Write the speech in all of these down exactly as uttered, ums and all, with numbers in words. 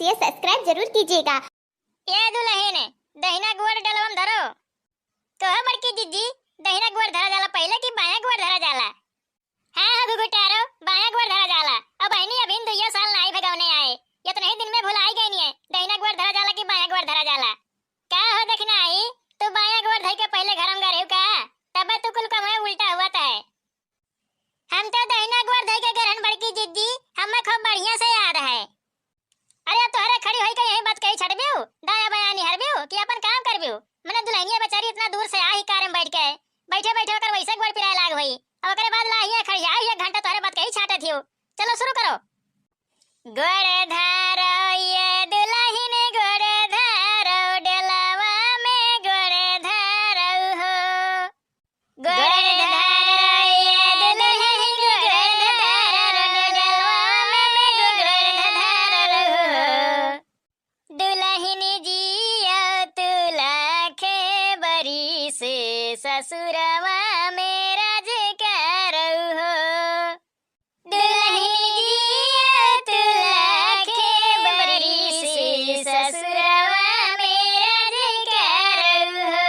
ये subscribe जरूर कीजिएगा। ए दुलहिन, दहिना गोड़ डलवा में धरो। कहो बड़की जिज्जी, दहिना गोड़ धरा जाला पहिले कि बायां गोड़ धरा जाला? हाँ हो घुघुटारो, बायां गोड़ धरा जाला। अब बहिनी अभिन दुइयो साल नाई भगवने आए, इतने ही दिन में भुलाई गइनी है, दहिना गोड़ धरा जाला कि बायां गोड़ धरा जाला। का हो दखिनाही, तू बायां गोड़ धइ के पहिले घरम गरेउ का? तबे तू कुल कमवे उल्टा हुआ त है। हम तो दहिना गोड़ धइ के गरहन बड़की जिज्जी, हमें खूब बढ़िया से याद है। अरे अब तोहरे खड़ी होई के यही बात कही छटबिउ, दाया बाया निहरबिउ कि अपन काम करबिउ? मने दुलहिनिया बेचारी इतना दूर से आ ही कार में बैठ के, बैठे बैठे ओकर वैसे गोड़ पिराए लाग होई, अब ओकरे बाद लाहिया खड़िया एक घंटा तोहरे बात कही छाटत हिउ। चलो शुरू करो। गोड़ धारो ये दुलहिन गोड़ धारो, डलवा में गोड़ धारो हो। गोड़ धारो ये दुलहिन गोड़ धारो, डलवा में गोड़ धारो हो। दुलहिन जियो तू लाखे बरिस, ससुरवा में राज करो हो। दुलहिन जियो तू लाखे बरिस, ससुरवा में राज करो हो।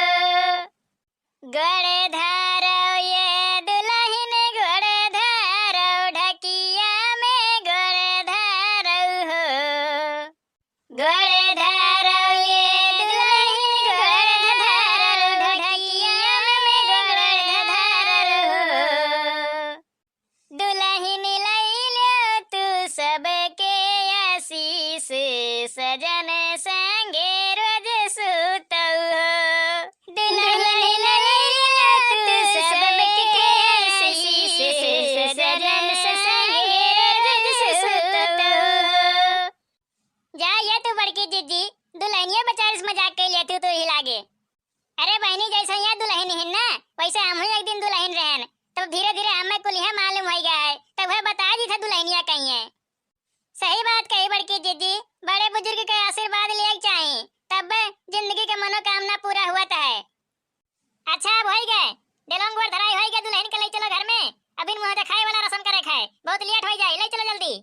गोड़ धारो ये दुलहिन गोड़ धारो, ढकिया में गोड़ धारो हो। गोड़ धारो ये दुलहिन गोड़ धारो, ढकिया में गोड़ धारो हो। दुलहिन लइलो तू सबके आशीष, सजन संगे रोज सुतौ हो। दुलहिन लइलो तू सबके आशीष, सजन संगे रोज सुतौ हो। जा ये तू बड़की जिज्जी, दुलहिनिया बेचारी से मजाक कइ लेती तू ही लागे। अरे बहिनी, जैसे यहाँ दुलहिन हिन ना, वैसे हमहू एक दिन दुलहिन रहन, तब धीरे धीरे हमें कुलिहा मालूम होइ गया है, तब वह बता दी था दुलहिनिया कहीं है। सही बात कही बड़की जिज्जी, बड़े बुजुर्ग के आशीर्वाद लेके चाही, तब जिंदगी के मनोकामना पूरा हुआ है। अच्छा अब होइ गए, डेलोंग गोड़ धराई होइ गए, दुलहिन के ले चलो घर में, अभी मुँह दिखाए वाला रसम करे खाए, बहुत लेट होइ जाए, ले चलो जल्दी।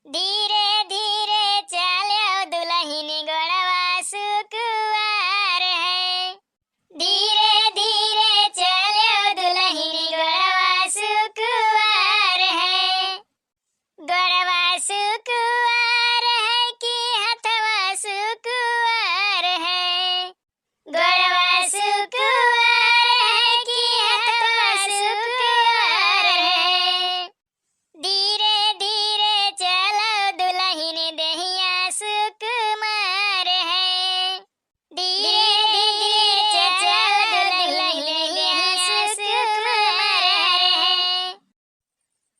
धीरे धीरे चलो दुलहिन गोड़वा सुकुवार है। धीरे धीरे चलो दुलहिन गोड़वा सुकुवार है। गोड़वा सुकुवार है कि हथवा सुकुवार है। गोड़वा सुकुवार है कि हथवा सुकुवार है। धीरे धीरे चलो दुलहिन देहिया सुकुमार है। धीरे धीरे चलो दुलहिन देहिया सुकुमार है।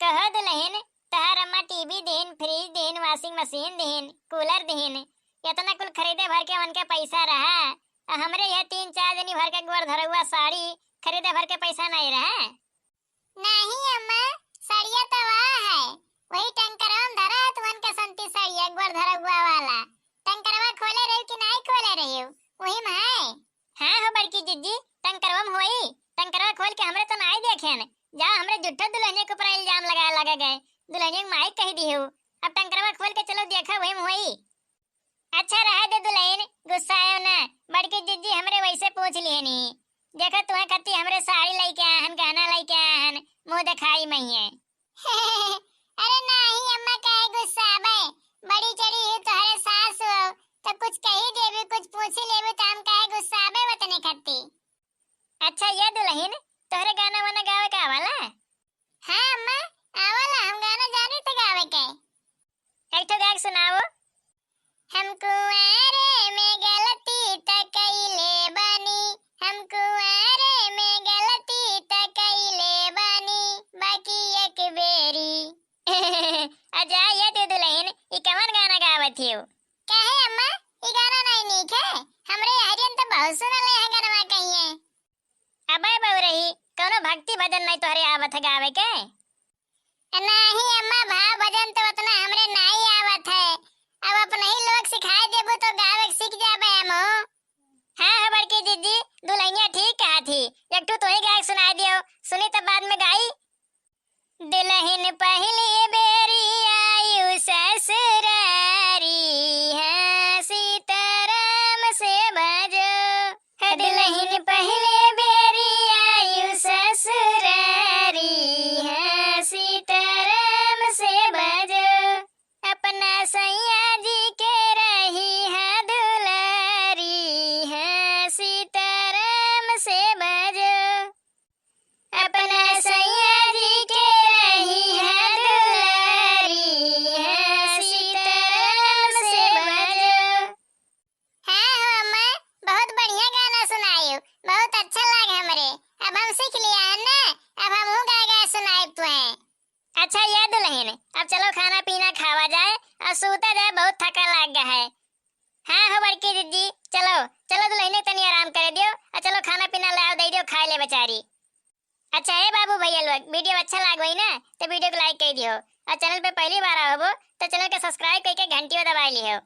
कहो दुलहिन, तहार अम्मा टीवी दीन, फ्रिज दीन, वॉशिंग मशीन दीन, कूलर दीन, इतना कुल खरीदे भर के उनके पैसा रहा, आ हमरे यह तीन चार जनी भर के गोड़ धरउआ साड़ी खरीदे भर के पैसा नहीं रहा? नहीं अम्मा, सड़िया तो वह है, वही टंकरवा में धरा है तुहन के संती सड़िया गोड़ धरउआ वाला। टंकरवा खोले रही कि नहीं खोले रही, वही में है। हाँ हो बड़की जिज्जी, टंकरवा में होई, टंकरवा खोल के हमरे तो नाई देखेन। जा हमरे जुट्ठो दुलहिनिया के ऊपर इल्जाम लगाए लगे गए, दुलहिनिया के माई कही दिहू। अब टंकरवा खोल के चलो देखा वही में होई। अच्छा रहे दे दुलहिन, गुस्सायो ना, बड़की जिज्जी हमरे वैसे पूछ लिहनी। देखो तुहे खत्ती हमरे साड़ी लइके आए हन, गहना लइके आए हन, मुँह देखाई मइये। अरे नाही अम्मा, काहे गुस्साबे? बड़ी चढ़ी ही तोहरे सास हो, तो कुछ कही देबी, कुछ पूछी लेबी, तो हम काहे गुस्साबे वतने खत्ती? अच्छा ये दुलहिन, तोहरे गाना वाना गावे का आवाला? हाँ अम्मा, आवाला, हम गाना जानी त गावे के। एक ठो गा के सुनाओ। हम कुंवारे में गलती त कइले बानी, हम कुंवारे में गलती त कइले बानी, बाकी एक बेरी। अजा ये तू दुलहिन, ई कवन गाना गावत हियो? काहे अम्मा, ई गाना नहीं नीक है? हमरे हरियन त बहुत सुनले है गनवा कहिए। अबे बउरही, कौनो भक्ति भजन नहीं तोहरे आवत है गावे के? नाही अम्मा, भाव भजन तो उतना हमरे नाही आवत है। अब अपने ही लोग सिखाए देबू तो गावे के सीख जाबे हमहू। हाँ हो बड़की जिज्जी, दुलहिनिया ठीक कहा थी, एक ठू तू ही गा के सुनाई दियो, सुनी तब बाद में गाई। दुलहिन पहिली बेरी आयु ससुरारी। अच्छा ये दुलहिन, अब चलो खाना पीना खावा जाए और सूता जाए, बहुत थका लाग गया है। हाँ हो बड़की दीदी, चलो चलो दुलहिन तनी आराम करे दियो और चलो खाना पीना लाओ दे दियो खाए ले बेचारी। अच्छा हे बाबू भैया लोग, video अच्छा लाग होई ना तो video को like कर दियो और channel पे पहली बार आओ हो तो channel के subscribe करके घंटी दबा लियो।